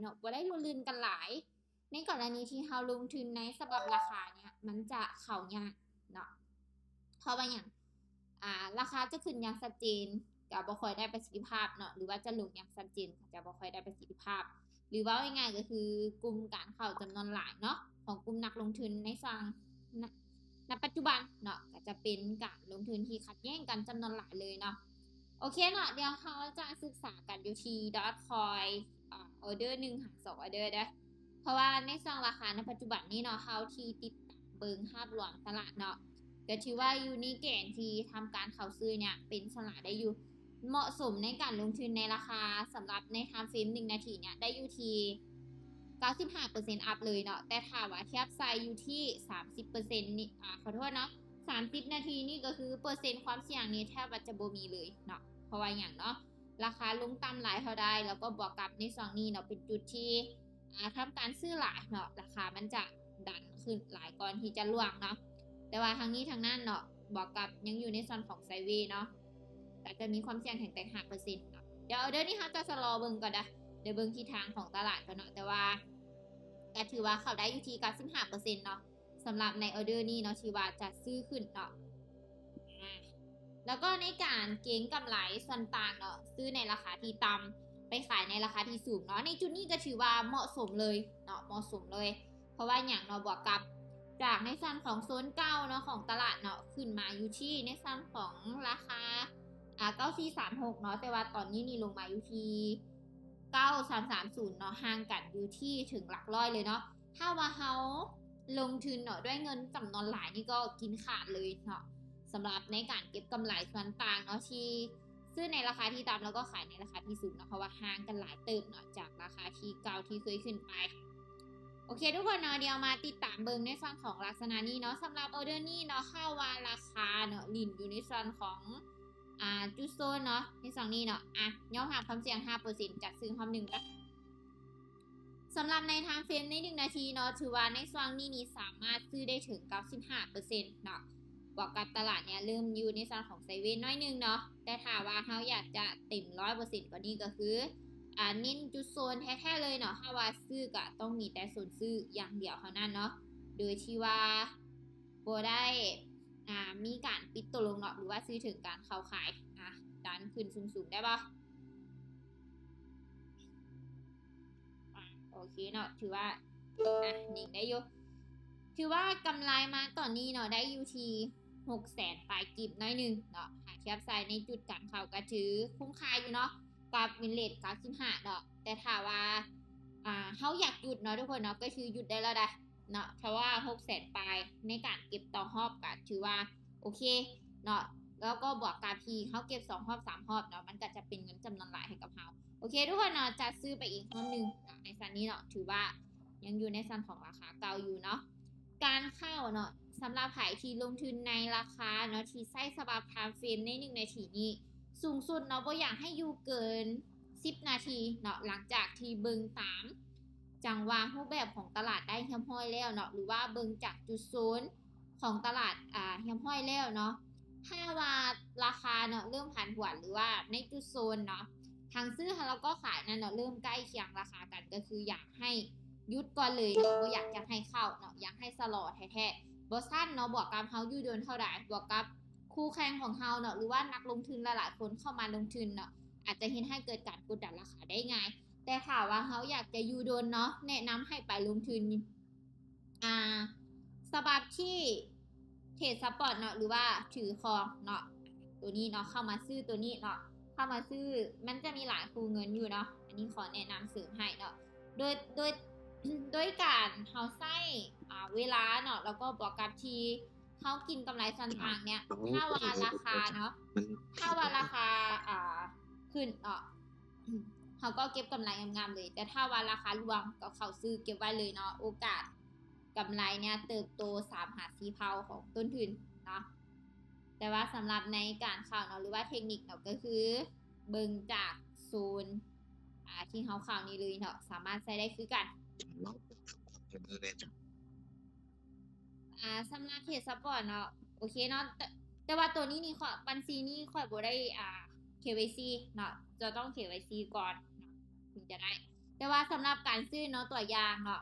ເນາະ ບໍ່ໄດ້ລຸ່ນໆກັນຫຼາຍ. ໃນກໍລະນີທີ່ເຮົາລົງທຶນໃນສະບັບລາຄາເນີ້ຍ ມັນຈະເຂົ້າຍາກເນາະ. ເພາະວ່າຫຍັງ? ອ່າ ລາຄາຈະຂຶ້ນຢ່າງຊັດເຈນ ກໍບໍ່ຄ່ອຍໄດ້ປະສິດທິພາບເນາະ ຫຼືວ່າຈະລົງຢ່າງຊັດເຈນ ກໍຈະບໍ່ຄ່ອຍໄດ້ປະສິດທິພາບ ຫຼືເວົ້າງ່າຍໆກໍຄືກຸ່ມການເຂົ້າຈຳນວນຫຼາຍເນາະ ຂອງກຸ່ມນັກລົງທຶນໃນຊ່ວງ ນະ ໃນປັດຈຸບັນເນາະ ກໍຈະເປັນການລົງທຶນທີ່ຂັດແຍ່ງກັນຈຳນວນຫຼາຍເລີຍເນາະ. ໂອເຄເນາະ ດຽວເຮົາຈະສຶກສາກັນຢູ່ທີ່ Dogecoin ອາ order ໜຶ່ງຫາສອງ order ເດີ້. ເພາະວ່າໃນຊ່ວງລາຄາໃນປັດຈຸບັນນີ້ເນາະ ເທົ່າທີ່ຕິດຕາມເບິ່ງພາບລວມຕະຫຼາດເນາະ ກໍຖືວ່າຢູ່ໃນເກນທີ່ທຳການເຂົ້າຊື້ເນີ້ຍ ເປັນສະຫຼາໄດ້ຢູ່ ເໝາະສົມໃນການລົງທຶນໃນລາຄາ ສຳລັບໃນ time frame ໜຶ່ງນາທີເນີ້ຍ ໄດ້ຢູ່ທີ່ເກົ້າສິບຫ້າເປີເຊັນອັບເລີຍເນາະ. ແຕ່ຖ້າວ່າທຽບໃສ່ຢູ່ທີ່ສາມສິບເປີເຊັນນີ້ ອາ ຂໍໂທດເນາະ ສາມສິບນາທີນີ້ ກໍຄືເປີເຊັນຄວາມສ່ຽງນີ້ແທບວ່າຈະບໍ່ມີເລີຍເນາະ. ເພາະວ່າຫຍັງເນາະ? ລາຄາລົງຕ່ຳຫຼາຍເທົ່າໃດ ແລ້ວກໍບວກກັບໃນຊ່ວງນີ້ເນາະ ເປັນຈຸດທີ່ ອາ ທຳການຊື້ຫຼາຍເນາະ ລາຄາມັນຈະດັນຂຶ້ນຫຼາຍກ່ອນທີ່ຈະລ່ວງເນາະ. ແຕ່ວ່າທັງນີ້ທັງນັ້ນເນາະ ບວກກັບຍັງຢູ່ໃນສ່ວນຂອງ sideways ເນາະ ກໍຈະມີຄວາມສ່ຽງເຖິງແປດສິບຫ້າເປີເຊັນເນາະ. ດຽວ order ນີ້ເຮົາຈະຊະລໍເບິ່ງກ່ອນເດີ້ ດຽວເບິ່ງທິດທາງຂອງຕະຫຼາດກ່ອນເນາະ. ແຕ່ວ່າກໍຖືວ່າເຂົ້າໄດ້ຢູ່ທີ່ເກົ້າສິບຫ້າເປີເຊັນເນາະ ສຳລັບໃນ order ນີ້ເນາະ ທີ່ວ່າຈະຊື້ຂຶ້ນເນາະ. ອາ ແລ້ວກໍໃນການເກັງກຳໄລສ່ວນຕ່າງເນາະ ຊື້ໃນລາຄາທີ່ຕ່ຳ ໄປຂາຍໃນລາຄາທີ່ສູງເນາະ. ໃນຈຸດນີ້ກໍຖືວ່າເໝາະສົມເລີຍເນາະ ເໝາະສົມເລີຍ. ເພາະວ່າຫຍັງເນາະ? ບວກກັບຈາກໃນສ່ວນຂອງໂຊນເກົ່າເນາະ ຂອງຕະຫຼາດເນາະ ຂຶ້ນມາຢູ່ທີ່ໃນສ່ວນຂອງລາຄາ ອາ ເກົ້າສີ່ສາມຫົກເນາະ ແຕ່ວ່າຕອນນີ້ນີ້ລົງມາຢູ່ທີ່ເກົ້າສາມສາມສູນເນາະ ຫ່າງກັນຢູ່ທີ່ເຖິງຫຼັກຮ້ອຍເລີຍເນາະ. ຖ້າວ່າເຮົາລົງທຶນເນາະ ດ້ວຍເງິນຈຳນວນຫຼາຍນີ້ກໍກິນຂາດເລີຍເນາະ ສຳລັບໃນການເກັບກຳໄລສ່ວນຕ່າງເນາະ ທີ່ຊື້ໃນລາຄາທີ່ຕ່ຳ ແລ້ວກໍຂາຍໃນລາຄາທີ່ສູງເນາະ ເພາະວ່າຫ່າງກັນຫຼາຍເຕີບເນາະ ຈາກລາຄາທີ່ເກົ່າທີ່ເຄີຍຂຶ້ນໄປ. ໂອເຄທຸກຄົນເນາະ ດຽວມາຕິດຕາມເບິ່ງໃນສ່ວນຂອງລັກສະນະນີ້ເນາະ. ສຳລັບ order ນີ້ເນາະ ຖ້າວ່າລາຄາເນາະ ຫຼິ້ນຢູ່ໃນສ່ວນຂອງ ອາ ຈຸດໂຊນເນາະ ໃນຊ່ວງນີ້ເນາະ ອາ ຍອມຮັບຄວາມສ່ຽງຫ້າເປີເຊັນ ຈັດຊື້ຮອບໜຶ່ງເດີ້. ສຳລັບໃນ time frame ໃນໜຶ່ງນາທີເນາະ ຖືວ່າໃນຊ່ວງນີ້ນີ້ສາມາດຊື້ໄດ້ເຖິງເກົ້າສິບຫ້າເປີເຊັນເນາະ. ບວກກັບຕະຫຼາດເນີ້ຍເລີ່ມຢູ່ໃນສ່ວນຂອງ sideways ໜ້ອຍໜຶ່ງເນາະ ແຕ່ຖ້າວ່າເຮົາຢາກຈະເຕັມຮ້ອຍເປີເຊັນກວ່ານີ້ ກໍຄື ອາ ເນັ້ນຈຸດໂຊນແທ້ໆເລີຍເນາະ. ຖ້າວ່າຊື້ກໍຕ້ອງມີແຕ່ໂຊນຊື້ຢ່າງດຽວເທົ່ານັ້ນເນາະ ໂດຍທີ່ວ່າບໍ່ໄດ້ ອາ ມີການປິດຕົວລົງເນາະ ຫຼືວ່າຊື້ເຖິງການເຂົ້າຂາຍ. ອາ ດັນຂຶ້ນສູງໆໄດ້ບໍ່? ອາ ໂອເຄເນາະ ຖືວ່າ ອາ ນີ້ໄດ້ຢູ່ ຖືວ່າກຳໄລມາຕອນນີ້ເນາະ ໄດ້ຢູ່ທີ່ຫົກແສນປາຍກີບໜ້ອຍໜຶ່ງເນາະ. ຖ້າທຽບໃສ່ໃນຈຸດການເຂົ້າກໍຖືຄຸ້ມຄ່າຢູ່ເນາະ ກັບ win rate ເກົ້າສິບຫ້າເນາະ. ແຕ່ຖ້າວ່າ ອາ ເຮົາຢາກຢຸດເນາະທຸກຄົນເນາະ ກໍຄືຢຸດໄດ້ແລ້ວໄດ໋ເນາະ ເພາະວ່າຫົກແສນປາຍໃນການເກັບຕໍ່ຮອບກໍຖືວ່າ ໂອເຄເນາະ ແລ້ວກໍບວກກັບທີ່ເຮົາເກັບສອງຮອບສາມຮອບເນາະ ມັນກໍຈະເປັນເງິນຈຳນວນຫຼາຍໃຫ້ກັບເຮົາ. ໂອເຄທຸກຄົນເນາະ ຈັດຊື້ໄປອີກຮອບໜຶ່ງເນາະ ໃນຊັ້ນນີ້ເນາະ ຖືວ່າຍັງຢູ່ໃນຊັ້ນຂອງລາຄາເກົ່າຢູ່ເນາະ. ການເຂົ້າເນາະ ສຳລັບໃຜທີ່ລົງທຶນໃນລາຄາເນາະ ທີ່ໃຊ້ສະບັບ time frame ໃນໜຶ່ງນາທີນີ້ ສູງສຸດເນາະ ບໍ່ຢາກໃຫ້ຢູ່ເກີນສິບນາທີເນາະ ຫຼັງຈາກທີ່ເບິ່ງຕາມ ຈັງຫວະຮູບແບບຂອງຕະຫຼາດໄດ້ຮຽບຮ້ອຍແລ້ວເນາະ ຫຼືວ່າເບິ່ງຈາກຈຸດໂຊນຂອງຕະຫຼາດ ອາ ຮຽບຮ້ອຍແລ້ວເນາະ. ຖ້າວ່າລາຄາເນາະ ເລີ່ມຜັນຜວນ ຫຼືວ່າໃນຈຸດໂຊນເນາະ ທັງຊື້ແລ້ວກໍຂາຍນັ້ນເນາະ ເລີ່ມໃກ້ຄຽງລາຄາກັນ ກໍຄືຢາກໃຫ້ຢຸດກ່ອນເລີຍເນາະ ບໍ່ຢາກຈະໃຫ້ເຂົ້າເນາະ ຢາກໃຫ້ຊະລໍແທ້ໆ. ບໍ່ຊັ້ນເນາະ ບວກກັບເຮົາຢູ່ດົນເທົ່າໃດ ບວກກັບຄູ່ແຂ່ງຂອງເຮົາເນາະ ຫຼືວ່ານັກລົງທຶນຫຼາຍໆຄົນເຂົ້າມາລົງທຶນເນາະ ອາດຈະເຮັດໃຫ້ເກີດການກົດດັນລາຄາໄດ້ງ່າຍ. ແຕ່ຖ້າວ່າເຮົາຢາກຈະຢູ່ດົນເນາະ ແນະນຳໃຫ້ໄປລົງທຶນ ອາ ສະບັບທີ່ເທຣດສະປອດເນາະ ຫຼືວ່າຖືຄອງເນາະ ໂຕນີ້ເນາະ ເຂົ້າມາຊື້ໂຕນີ້ເນາະ ເຂົ້າມາຊື້ ມັນຈະມີຫຼາຍຄູ່ເງິນຢູ່ເນາະ. ອັນນີ້ຂໍແນະນຳເສີມໃຫ້ເນາະ ໂດຍ ໂດຍ ໂດຍການເຮົາໃຊ້ ອາ ເວລາເນາະ ແລ້ວກໍບວກກັບທີ່ ເຮົາກິນກຳໄລສ່ວນຕ່າງເນີ້ຍ ຖ້າວ່າລາຄາເນາະ ຖ້າວ່າລາຄາ ອ່າ ຂຶ້ນເນາະ ເຮົາກໍເກັບກຳໄລງາມໆເລີຍ ແຕ່ຖ້າວ່າລາຄາລ່ວງກໍເຂົ້າຊື້ເກັບໄວ້ເລີຍເນາະ ໂອກາດກຳໄລເນີ້ຍເຕີບໂຕສາມຫາສີ່ເທົ່າຂອງຕົ້ນທຶນເນາະ. ແຕ່ວ່າສຳລັບໃນການເຂົ້າເນາະ ຫຼືວ່າເທັກນິກເນາະ ກໍຄືເບິ່ງຈາກໂຊນ ອາ ທີ່ເຮົາເຂົ້ານີ້ເລີຍເນາະ ສາມາດໃຊ້ໄດ້ຄືກັນ. ອາ ສຳລັບເທຣດສະປອດເນາະ ໂອເຄເນາະ ແຕ່ ແຕ່ວ່າໂຕນີ້ນີ້ ຂ້ອຍ ບັນຊີນີ້ຂ້ອຍບໍ່ໄດ້ ອາ ເຄວາຍຊີເນາະ ຈະຕ້ອງເຄວາຍຊີກ່ອນເນາະ ເຖິງຈະໄດ້. ແ ແຕ່ວ່າສຳລັບການຊື້ເນາະ ຕົວຢ່າງເນາະ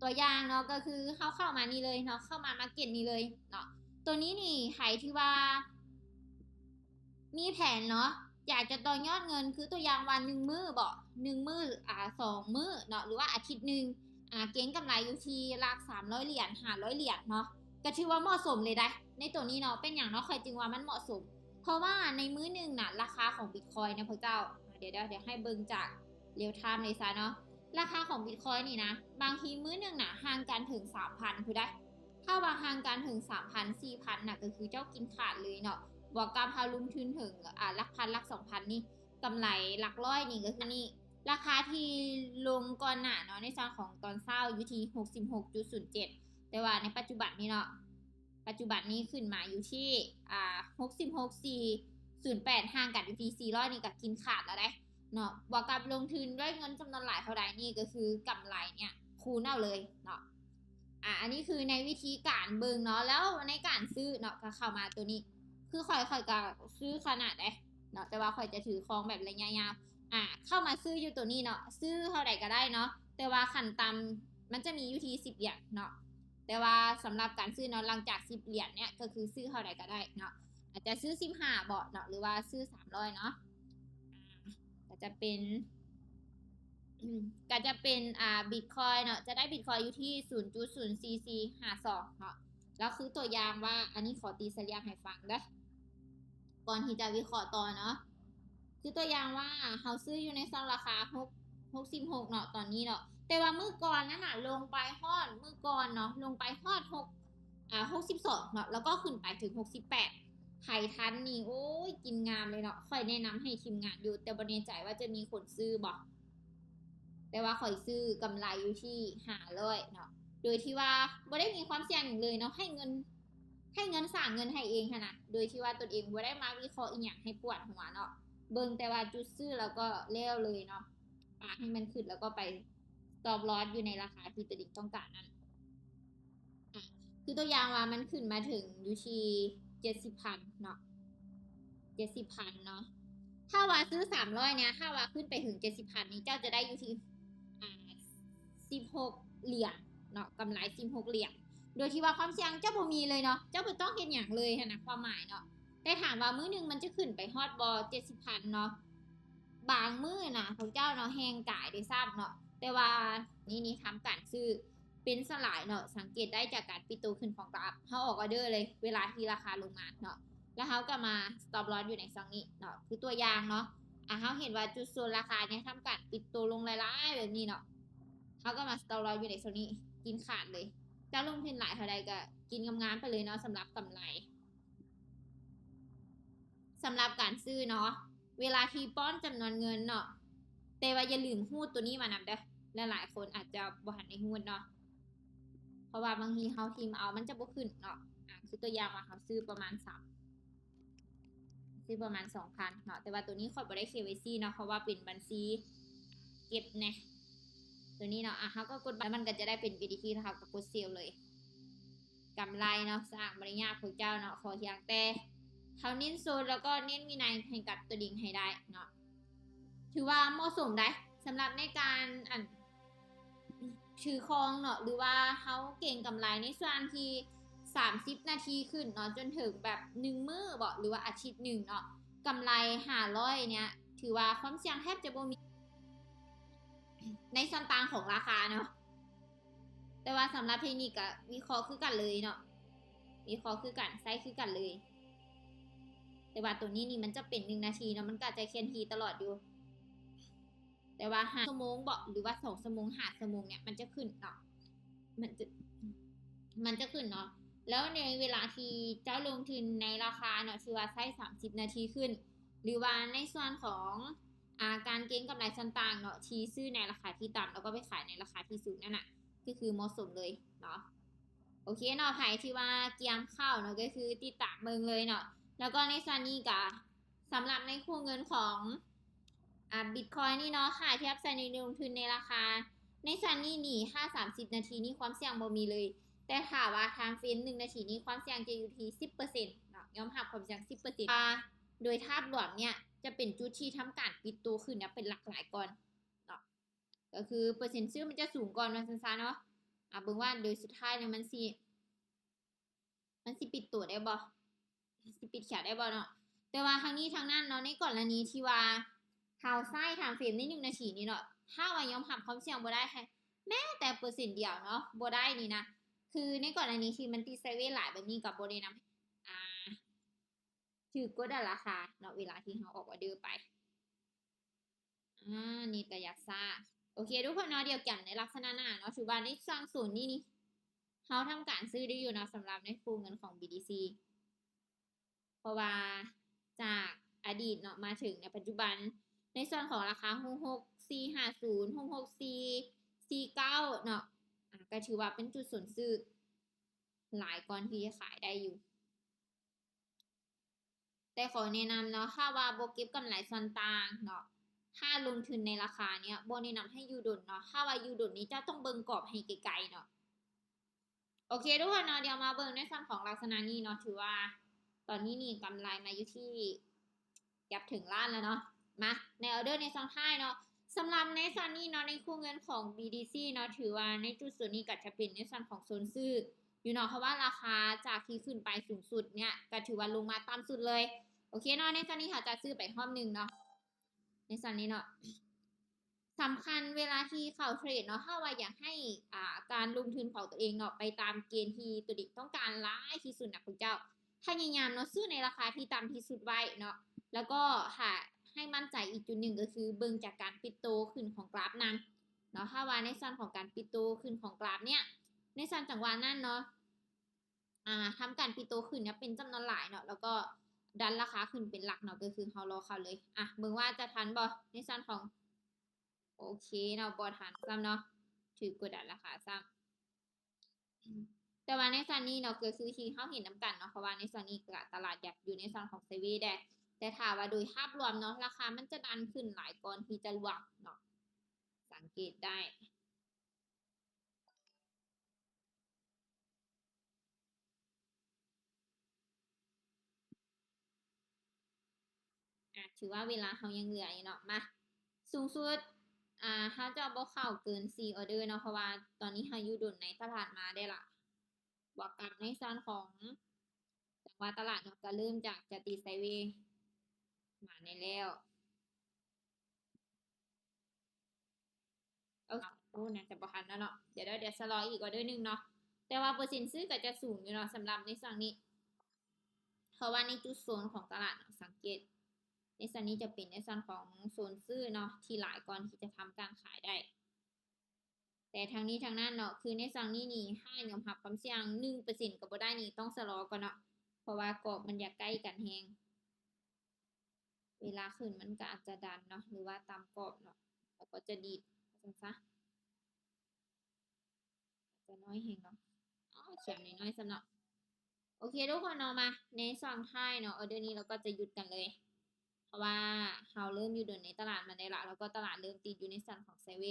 ຕົວຢ່າງເນາະ ກໍຄືເຮົາເຂົ້າມານີ້ເລີຍເນາະ ເຂົ້າມາ market ນີ້ເລີຍເນາະ. ຕົວນີ້ນີ້ ໃຜທີ່ວ່າມີແຜນເນາະ ຢາກຈະຕໍ່ຍອດເງິນ ຄືຕົວຢ່າງວ່າໜຶ່ງມື້ເບາະ ໜຶ່ງມື້ ອາ ສອງມື້ເນາະ ຫຼືວ່າອາທິດໜຶ່ງ ອາ ເກັງກຳໄລຢູ່ທີ່ຫຼັກສາມຮ້ອຍຫຼຽນ ຫ້າຮ້ອຍຫຼຽນເນາະ ກໍຖືວ່າເໝາະສົມເລີຍໄດ໋ ໃນໂຕນີ້ເນາະ. ເປັນຫຍັງເນາະ ຂ້ອຍຈຶ່ງວ່າມັນເໝາະສົມ? ເພາະວ່າໃນມື້ໜຶ່ງນະ ລາຄາຂອງ Bitcoin ນະ ພວກເຈົ້າ ດຽວ ດຽວ ດຽວໃຫ້ເບິ່ງຈາກ real time ເລີຍຊະເນາະ. ລາຄາຂອງ Bitcoin ນີ້ນະ ບາງທີມື້ໜຶ່ງນະ ຫ່າງກັນເຖິງສາມພັນພຸ້ນໃດ໋. ຖ້າວ່າຫ່າງກັນເຖິງສາມພັນ ສີ່ພັນນະ ກໍຄືເຈົ້າກິນຂາດເລີຍເນາະ. ບວກກັບເຮົາລົງທຶນເຖິງ ອາ ຫຼັກພັນ ຫຼັກສອງພັນນີ້ ກຳໄລຫຼັກຮ້ອຍນີ້ ກໍຄືນີ້ ລາຄາທີ່ລົງກ່ອນໜ້າເນາະ ໃນຊ່ວງຂອງຕອນເຊົ້າຢູ່ທີ່ຫົກສິບຫົກຈຸດສູນເຈັດ ແຕ່ວ່າໃນປັດຈຸບັນນີ້ເນາະ ປັດຈຸບັນນີ້ຂຶ້ນມາຢູ່ທີ່ ອາ ຫົກສິບຫົກ ສີ່ສູນແປດ ຫ່າງກັນຢູ່ທີ່ສີ່ຮ້ອຍ ນີ້ກໍກິນຂາດແລ້ວເດ້ເນາະ. ບວກກັບລົງທຶນດ້ວຍເງິນຈຳນວນຫຼາຍເທົ່າໃດ ນີ້ກໍຄືກຳໄລເນີ້ຍຄູນເອົາເລີຍເນາະ. ອາ ອັນນີ້ຄືໃນວິທີການເບິ່ງເນາະ. ແລ້ວໃນການຊື້ເນາະ ກໍເຂົ້າມາໂຕນີ້ ຄືຂ້ອຍ ຂ້ອຍກໍຊື້ຂະໜາດໃດເນາະ ແຕ່ວ່າຂ້ອຍຈະຖືຄອງແບບໄລຍະຍາວ. ອາ ເຂົ້າມາຊື້ຢູ່ໂຕນີ້ເນາະ ຊື້ເທົ່າໃດກໍໄດ້ເນາະ ແຕ່ວ່າຂັ້ນຕ່ຳມັນຈະມີຢູ່ທີ່ສິບຫຼຽນເນາະ. ແຕ່ວ່າສຳລັບການຊື້ເນາະ ຫຼັງຈາກສິບຫຼຽນເນີ້ຍ ກໍຄືຊື້ເທົ່າໃດກໍໄດ້ເນາະ ອາດຈະຊື້ສິບຫ້າເບາະເນາະ ຫຼືວ່າຊື້ສາມຮ້ອຍເນາະ. ອາ ກໍຈະເປັນ ກໍຈະເປັນ ອາ Bitcoin ເນາະ ຈະໄດ້ Bitcoin ຢູ່ທີ່ສູນຈຸດສູນສີ່ສີ່ຫ້າສອງເນາະ. ແລ້ວຄືຕົວຢ່າງວ່າ ອັນນີ້ຂໍຕີສະຫຼຽກໃຫ້ຟັງເດີ້ ກ່ອນທີ່ຈະວິເຄາະຕໍ່ເນາະ. ຄືຕົວຢ່າງວ່າເຮົາຊື້ຢູ່ໃນຊ່ວງລາຄາຫົກ ຫົກສິບຫົກເນາະ ຕອນນີ້ເນາະ ແຕ່ວ່າມື້ກ່ອນນັ້ນນະ ລົງໄປຮອດ ມື້ກ່ອນເນາະ ລົງໄປຮອດຫົກ ອາ ຫົກສິບສອງເນາະ ແລ້ວກໍຂຶ້ນໄປເຖິງຫົກສິບແປດ. ໃຜທັນນີ້ ໂອ້ຍ ກິນງາມເລີຍເນາະ. ຂ້ອຍແນະນຳໃຫ້ທີມງານຢູ່ ແຕ່ບໍ່ແນ່ໃຈວ່າຈະມີຄົນຊື້ບໍ່ ແຕ່ວ່າຂ້ອຍຊື້ກຳໄລຢູ່ທີ່ຫ້າຮ້ອຍເນາະ ໂດຍທີ່ວ່າບໍ່ໄດ້ມີຄວາມສ່ຽງຫຍັງເລີຍເນາະ ໃຫ້ເງິນ ໃຫ້ເງິນສ້າງເງິນໃຫ້ເອງຫັ້ນນະ ໂດຍທີ່ວ່າຕົນເອງບໍ່ໄດ້ມາວິເຄາະອີ່ຫຍັງໃຫ້ປວດຫົວເນາະ ເບິ່ງແຕ່ວ່າຈຸດຊື້ແລ້ວກໍແລ້ວເລີຍເນາະ. ປະໃຫ້ມັນຂຶ້ນ ແລ້ວກໍໄປ stop loss ຢູ່ໃນລາຄາທີ່ຕົນເອງຕ້ອງການນັ້ນ. ອາ ຄືຕົວຢ່າງວ່າມັນຂຶ້ນມາເຖິງຢູ່ທີ່ເຈັດສິບພັນເນາະ ເຈັດສິບພັນເນາະ. ຖ້າວ່າຊື້ສາມຮ້ອຍເນີ້ຍ ຖ້າວ່າຂຶ້ນໄປເຖິງເຈັດສິບພັນນີ້ ເຈົ້າຈະໄດ້ຢູ່ທີ່ ອາ ສິບຫົກຫຼຽນເນາະ ກຳໄລສິບຫົກຫຼຽນ ໂດຍທີ່ວ່າຄວາມສ່ຽງເຈົ້າບໍ່ມີເລີຍເນາະ ເຈົ້າບໍ່ຕ້ອງເຮັດຫຍັງເລີຍຫັ້ນນະ ຄວາມໝາຍເນາະ. ແຕ່ຖາມວ່າມື້ໜຶ່ງມັນຈະຂຶ້ນໄປຮອດບໍ່ ເຈັດສິບພັນເນາະ? ບາງມື້ນະ ພວກເຈົ້າເນາະ ແຮ່ງກາຍດ້ວຍຊ້ຳເນາະ ແຕ່ວ່ານີ້ ນີ້ທຳການຊື້ ເປັນສ່ວນຫຼາຍເນາະ ສັງເກດໄດ້ຈາກການປິດໂຕຂຶ້ນຂອງກຣາຟ. ເຮົາອອກອອເດີເລີຍ ເວລາທີ່ລາຄາລົງມາເນາະ ແລ້ວເຮົາກໍມາ stop loss ຢູ່ໃນຊ່ອງນີ້ເນາະ ຄືຕົວຢ່າງເນາະ. ອາ ເຮົາເຫັນວ່າຈຸດໂຊນລາຄາເນີ້ຍ ທຳການປິດໂຕລົງຫຼາຍໆແບບນີ້ເນາະ ເຮົາກໍມາ stop loss ຢູ່ໃນຊ່ອງນີ້ ກິນຂາດເລີຍ. ເຈົ້າລົງທຶນຫຼາຍເທົ່າໃດກໍກິນງາມໆໄປເລີຍເນາະ ສຳລັບກຳໄລ. ສຳລັບການຊື້ເນາະ ເວລາທີ່ປ້ອນຈຳນວນເງິນເນາະ ແຕ່ວ່າຢ່າລືມຮູດໂຕນີ້ມານຳເດີ້ ຫຼາຍໆຄົນອາດຈະບໍ່ທັນໄດ້ຮູດເນາະ ເພາະວ່າບາງທີເຮົາຖິ້ມເອົາ ມັນຈະບໍ່ຂຶ້ນເນາະ. ອາ ຄືຕົວຢ່າງວ່າເຮົາຊື້ປະມານສາມ ຊື້ປະມານສອງພັນເນາະ ແຕ່ວ່າໂຕນີ້ຂ້ອຍບໍ່ໄດ້ ເຄ ວາຍ ຊີ ເນາະ ເພາະວ່າເປັນບັນຊີເກັບແນ່ ໂຕນີ້ເນາະ. ອາ ເຮົາກໍກົດບັດ ແລ້ວມັນກໍຈະໄດ້ເປັນ ບີ ທີ ທີ ແລ້ວເຮົາກໍກົດເຊວເລີຍ. ກຳໄລເນາະ ສ້າງບໍ່ໄດ້ຍາກພວກເຈົ້າເນາະ ຂໍພຽງແຕ່ເຮົາເນັ້ນໂຊນ ແລ້ວກໍເນັ້ນວິໄນໃຫ້ກັບຕົວເອງໃຫ້ໄດ້ເນາະ ຖືວ່າເໝາະສົມໄດ໋ ສຳລັບໃນການ ອັນ ຖືຄອງເນາະ ຫຼືວ່າເຮົາເກັງກຳໄລໃນຊ່ວງທີ່ສາມສິບນາທີຂຶ້ນເນາະ ຈົນເຖິງແບບໜຶ່ງມື້ເບາະ ຫຼືວ່າອາທິດໜຶ່ງເນາະ ກຳໄລຫ້າຮ້ອຍເນີ້ຍ ຖືວ່າຄວາມສ່ຽງແທບຈະບໍ່ມີໃນສ່ວນຕ່າງຂອງລາຄາເນາະ. ແຕ່ວ່າສຳລັບເທັກນິກກະວິເຄາະຄືກັນເລີຍເນາະ ວິເຄາະຄືກັນ ໃຊ້ຄືກັນເລີຍ. ແຕ່ວ່າໂຕນີ້ນີ້ມັນຈະເປັນໜຶ່ງນາທີເນາະ ມັນກະຈະເຄື່ອນທີ່ຕະຫຼອດຢູ່ ແຕ່ວ່າຫ້າຊົ່ວໂມງເບາະ ຫຼືວ່າສອງຊົ່ວໂມງ ຫ້າຊົ່ວໂມງເນີ້ຍ ມັນຈະຂຶ້ນເນາະ ມັນຈະ ມັນຈະຂຶ້ນເນາະ. ແລ້ວໃນເວລາທີ່ເຈົ້າລົງທຶນໃນລາຄາເນາະ ທີ່ວ່າໃຊ້ສາມສິບນາທີຂຶ້ນ ຫຼືວ່າໃນສ່ວນຂອງ ອາ ການເກັງກຳໄລສ່ວນຕ່າງເນາະ ທີ່ຊື້ໃນລາຄາທີ່ຕ່ຳ ແລ້ວກໍໄປຂາຍໃນລາຄາທີ່ສູງນັ້ນນະ ກໍຄືເໝາະສົມເລີຍເນາະ. ໂອເຄເນາະ ໃຜທີ່ວ່າກຽມເຂົ້າເນາະ ກໍຄືຕິດຕາມເບິ່ງເລີຍເນາະ. ແລ້ວກໍໃນສ່ວນນີ້ກະ ສຳລັບໃນຄູ່ເງິນຂອງ ອາ ບິດຄອຍນີ້ເນາະ ຖ້າທຽບໃສ່ໃນລົງທຶນໃນລາຄາ ໃນສ່ວນນີ້ນີ້ ຖ້າສາມສິບນາທີນີ້ຄວາມສ່ຽງບໍ່ມີເລີຍ ແຕ່ຖ້າວ່າທາມເຟຣມໜຶ່ງນາທີນີ້ ຄວາມສ່ຽງຈະຢູ່ທີ່ສິບເປີເຊັນເນາະ ຍອມຮັບຄວາມສ່ຽງສິບເປີເຊັນ ວ່າໂດຍທາບລວມເນີ້ຍ ຈະເປັນຈຸດທີ່ທຳການປິດໂຕຂຶ້ນເນາະ ເປັນຫຼັກຫຼາຍກ່ອນເນາະ. ກໍ ກໍຄືເປີເຊັນຊື້ມັນຈະສູງກ່ອນວ່າຊັ້ນຊະເນາະ. ອາ ເບິ່ງວ່າໂດຍສຸດທ້າຍແລ້ວມັນຊິ ມັນຊິປິດໂຕໄດ້ບໍ່? ຊິປິດຂຽວໄດ້ບໍ່ເນາະ? ແຕ່ວ່າທັງນີ້ທັງນັ້ນເນາະ ໃນກໍລະນີທີ່ວ່າເຮົາໃຊ້ທາມເຟຣມໃນໜຶ່ງນາທີນີ້ເນາະ ຖ້າວ່າຍອມຮັບຄວາມສ່ຽງບໍ່ໄດ້ ແມ້ແຕ່ເປີເຊັນດຽວເນາະ ບໍ່ໄດ້ນີ້ນະ ຄືໃນກໍລະນີທີ່ມັນຕິດໄຊເວຫຼາຍແບບນີ້ ກໍບໍ່ແນະນຳ ອາ ຖືກກົດດັນລາຄາເນາະ ເວລາທີ່ເຮົາອອກອອເດີໄປ. ອາ ເນັດກໍຢາກຊ້າ. ໂອເຄທຸກຄົນເນາະ ດຽວກັນໃນລັກສະນະໜ້າເນາະ ຖືວ່າໃນຊ່ວງໂຊນນີ້ນີ້ ເຮົາທຳການຊື້ໄດ້ຢູ່ເນາະ ສຳລັບໃນຄູ່ເງິນຂອງ ບີ ທີ ຊີ ເພາະວ່າຈາກອະດີດເນາະ ມາເຖິງໃນປັດຈຸບັນ ໃນສ່ວນຂອງລາຄາຫົກຫົກສີ່ຫ້າສູນ ຫົກຫົກສີ່ສີ່ເກົ້າເນາະ ອາ ກໍຖືວ່າເປັນຈຸດໂຊນຊື້ຫຼາຍກ່ອນທີ່ຈະຂາຍໄດ້ຢູ່. ແຕ່ຂໍແນະນຳເນາະ ຖ້າວ່າບໍ່ເກັບກຳໄລສ່ວນຕ່າງເນາະ ຖ້າລົງທຶນໃນລາຄາເນີ້ຍ ບໍ່ແນະນຳໃຫ້ຢູ່ດົນເນາະ ຖ້າວ່າຢູ່ດົນນີ້ເຈົ້າຕ້ອງເບິ່ງກອບໃຫ້ໄກໆເນາະ. ໂອເຄທຸກຄົນເນາະ ດຽວມາເບິ່ງໃນສ່ວນຂອງລັກສະນະນີ້ເນາະ ຖືວ່າຕອນນີ້ນີ້ກຳໄລມາຢູ່ທີ່ເກືອບເຖິງລ້ານແລ້ວເນາະ. ມາໃນອອເດີໃນຊ່ວງທ້າຍເນາະ ສຳລັບໃນສ່ວນນີ້ເນາະ ໃນຄູ່ເງິນຂອງ ບີ ທີ ຊີ ເນາະ ຖືວ່າໃນຈຸດໂຊນນີ້ກໍຈະເປັນໃນສ່ວນຂອງໂຊນຊື້ຢູ່ເນາະ ເພາະວ່າລາຄາຈາກທີ່ຂຶ້ນໄປສູງສຸດເນີ້ຍ ກໍຖືວ່າລົງມາຕ່ຳສຸດເລີຍ. ໂອເຄເນາະ ໃນສ່ວນນີ້ເຮົາຈະຊື້ໄປຮອບໜຶ່ງເນາະ ໃນສ່ວນນີ້ເນາະ. ສຳຄັນເວລາທີ່ເຂົ້າເທຣດເນາະ ຖ້າວ່າຢາກໃຫ້ ອ່າ ການລົງທຶນຂອງຕົວເອງເນາະ ໄປຕາມເກນທີ່ຕົວເອງຕ້ອງການຫຼາຍທີ່ສຸດນະ ພວກເຈົ້າພະຍາຍາມເນາະ ຊື້ໃນລາຄາທີ່ຕ່ຳທີ່ສຸດໄວ້ເນາະ ແລ້ວກໍຖ້າໃຫ້ໝັ້ນໃຈອີກຈຸດໜຶ່ງ ກໍຄືເບິ່ງຈາກການປິດໂຕຂຶ້ນຂອງກຣາຟນຳເນາະ. ຖ້າວ່າໃນສ່ວນຂອງການປິດໂຕຂຶ້ນຂອງກຣາຟເນີ້ຍ ໃນສ່ວນຈັງຫວະນັ້ນເນາະ ອ່າ ທຳການປິດໂຕຂຶ້ນເນຍເປັນຈຳນວນຫຼາຍເນາະ ແລ້ວກໍດັນລາຄາຂຶ້ນເປັນຫຼັກເນາະ ກໍຄືເຮົາລໍເຂົ້າເລີຍ. ອ່ະ ເບິ່ງວ່າຈະທັນບໍ່ໃນສ່ວນຂອງ ໂອເຄເນາະ ບໍ່ທັນຊ້ຳເນາະ ຖືກກົດດັນລາຄາຊ້ຳ. ແຕ່ວ່າໃນສ່ວນນີ້ເນາະ ກໍຄືທີ່ເຮົາເຫັນນຳກັນເນາະ ເພາະວ່າໃນສ່ວນນີ້ກໍຕະຫຼາດຢາກຢູ່ໃນສ່ວນຂອງໄຊເວແດ່ ແຕ່ຖ້າວ່າໂດຍພາບລວມເນາະ ລາຄາມັນຈະດັນຂຶ້ນຫຼາຍກ່ອນທີ່ຈະລ່ວງເນາະ ສັງເກດໄດ້. ອ່າ ຖືວ່າເວລາເຮົາຍັງເຫຼືອຢູ່ເນາະ ມາ ສູງສຸດ ອ່າ ເຮົາຈະບໍ່ເຂົ້າເກີນສີ່ອອເດີເນາະ ເພາະວ່າຕອນນີ້ເຮົາຢູ່ດົນໃນຕະຫຼາດມາໄດ້ລະ ບວກກັບໃນສ່ວນຂອງຈັງຫວະຕະຫຼາດເນາະ ກໍເລີ່ມຈາກຈະຕິດໄຊເວມາແນ່ແລ້ວ. ໂອ ໂອ ໜ້າຈະບໍ່ທັນແລ້ວເນາະ ດຽວ ດຽວຊະລໍອີກອອເດີໜຶ່ງເນາະ ແຕ່ວ່າເປີເຊັນຊື້ກໍຈະສູງຢູ່ເນາະ ສຳລັບໃນຊ່ວງນີ້ ເພາະວ່າໃນຈຸດໂຊນຂອງຕະຫຼາດເນາະ ສັງເກດໃນສ່ວນນີ້ຈະເປັນໃນສ່ວນຂອງໂຊນຊື້ເນາະ ທີ່ຫຼາຍກ່ອນທີ່ຈະທຳການຂາຍໄດ້. ແຕ່ທັງນີ້ທັງນັ້ນເນາະ ຄືໃນຊ່ວງນີ້ນີ້ ຖ້າຍອມຮັບຄວາມສ່ຽງໜຶ່ງເປີເຊັນກໍບໍ່ໄດ້ນີ້ ຕ້ອງຊະລໍກ່ອນເນາະ ເພາະວ່າກອບມັນຢາກໃກ້ກັນແຮງ. ເວລາຂຶ້ນມັນກໍອາດຈະດັນເນາະ ຫຼືວ່າຕາມກອບເນາະ ແລ້ວກໍຈະດີດວ່າຊັ້ນຊະ ອາດຈະນ້ອຍແຮງເນາະ ອໍ ຂຽນນ້ອຍໆຊ້ຳເນາະ. ໂອເຄທຸກຄົນເນາະ ມາໃນຊ່ວງທ້າຍເນາະ ອອເດີນີ້ເຮົາກໍຈະຢຸດກັນເລີຍ ເພາະວ່າເຮົາເລີ່ມຢູ່ດົນໃນຕະຫຼາດມາໄດ້ລະ ແລ້ວກໍຕະຫຼາດເລີ່ມຕິດຢູ່ໃນຊັ້ນຂອງໄຊເວ.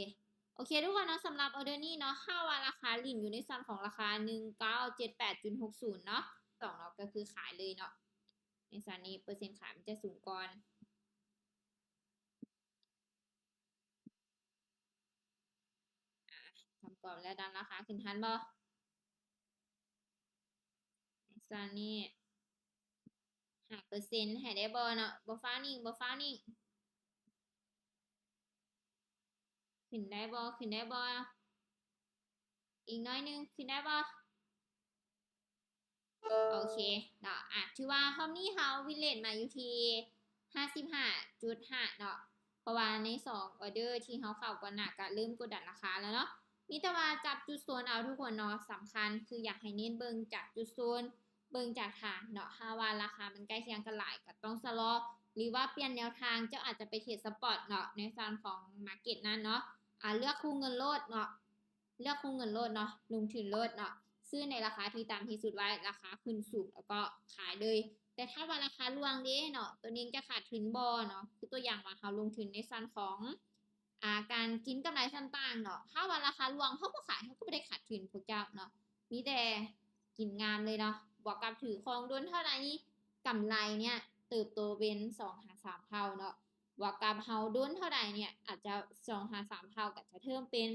ໂອເຄທຸກຄົນເນາະ ສຳລັບອອເດີນີ້ເນາະ ຖ້າວ່າລາຄາຫຼິ້ນຢູ່ໃນຊັ້ນຂອງລາຄາໜຶ່ງເກົ້າເຈັດແປດຈຸດຫົກສູນເນາະ ສອງເນາະ ກໍຄືຂາຍເລີຍເນາະ. ໃນສ່ວນນີ້ເປີເຊັນຂາຍມັນຈະສູງກ່ອນ. ອ່າ ທຳກອບແລ້ວດັນລາຄາຂຶ້ນທັນບໍ່? ໃນສ່ວນນີ້ຫ້າເປີເຊັນໃຫ້ໄດ້ບໍ່ເນາະ? ບໍ່ຟ້າວນິ່ງ ບໍ່ຟ້າວນິ່ງ. ຂຶ້ນໄດ້ບໍ່? ຂຶ້ນໄດ້ບໍ່? ອີກໜ້ອຍໜຶ່ງ ຂຶ້ນໄດ້ບໍ່? ໂອເຄເນາະ ອ່ະ ຖືວ່າຮອບນີ້ເຮົາວິນເລດມາຢູ່ທີ່ຫ້າສິບຫ້າຈຸດຫ້າເນາະ ເພາະວ່າໃນສອງອອເດີທີ່ເຮົາເຂົ້າກ່ອນໜ້າກະເລີ່ມກົດດັນລາຄາແລ້ວເນາະ. ມີແຕ່ວ່າຈັບຈຸດໂຊນເອົາທຸກຄົນເນາະ ສຳຄັນຄືຢາກໃຫ້ເນັ້ນເບິ່ງຈາກຈຸດໂຊນ ເບິ່ງຈາກຖານເນາະ ຖ້າວ່າລາຄາມັນໃກ້ຄຽງກັນຫຼາຍກໍຕ້ອງຊະລໍ ຫຼືວ່າປ່ຽນແນວທາງ ເຈົ້າອາດຈະໄປເທຣດສະປອດເນາະ ໃນສ່ວນຂອງມາເກັດນັ້ນເນາະ ອ່າ ເລືອກຄູ່ເງິນໂລດເນາະ ເລືອກຄູ່ເງິນໂລດເນາະ ລົງທຶນໂລດເນາະ ຊື້ໃນລາຄາທີ່ຕ່ຳທີ່ສຸດໄວ້ ລາຄາຂຶ້ນສູງແລ້ວກໍຂາຍເລີຍ. ແຕ່ຖ້າວ່າລາຄາລ່ວງເດ້ເນາະ ຕົວເອງຈະຂາດທຶນບໍ່ເນາະ ຄືຕົວຢ່າງວ່າເຮົາລົງທຶນໃນສ່ວນຂອງ ອ່າ ການກິນກຳໄລສ່ວນຕ່າງເນາະ ຖ້າວ່າລາຄາລ່ວງ ເຮົາບໍ່ຂາຍ ເຮົາກໍບໍ່ໄດ້ຂາດທຶນພວກເຈົ້າເນາະ ມີແຕ່ກິນງາມເລີຍເນາະ ບວກກັບຖືຄອງດົນເທົ່າໃດນີ້ ກຳໄລເນີ້ຍເຕີບໂຕເປັນສອງຫາສາມເທົ່າເນາະ. ບວກກັບເຮົາດົນເທົ່າໃດເນ່ຍ ອາດຈະສອງຫາສາມເທົ່າ ກໍຈະເພີ່ມເປັນ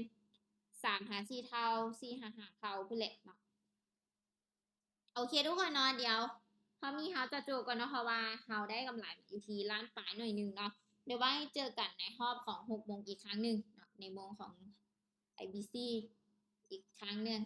ສາມຫາສີ່ເທົ່າ ສີ່ຫາຫ້າເທົ່າພຸ້ນແຫຼະເນາະ. ໂອເຄທຸກຄົນເນາະ ດຽວຮອບນີ້ເຮົາຈະຈົບກ່ອນເນາະ ເພາະວ່າເຮົາໄດ້ກຳໄລຢູ່ທີ່ລ້ານປາຍໜ້ອຍໜຶ່ງເນາະ. ດຽວໄວ້ເຈີກັນໃນຮອບຂອງຫົກໂມງອີກຄັ້ງໜຶ່ງເນາະ ໃນໂມງຂອງ ABC ອີກຄັ້ງໜຶ່ງ.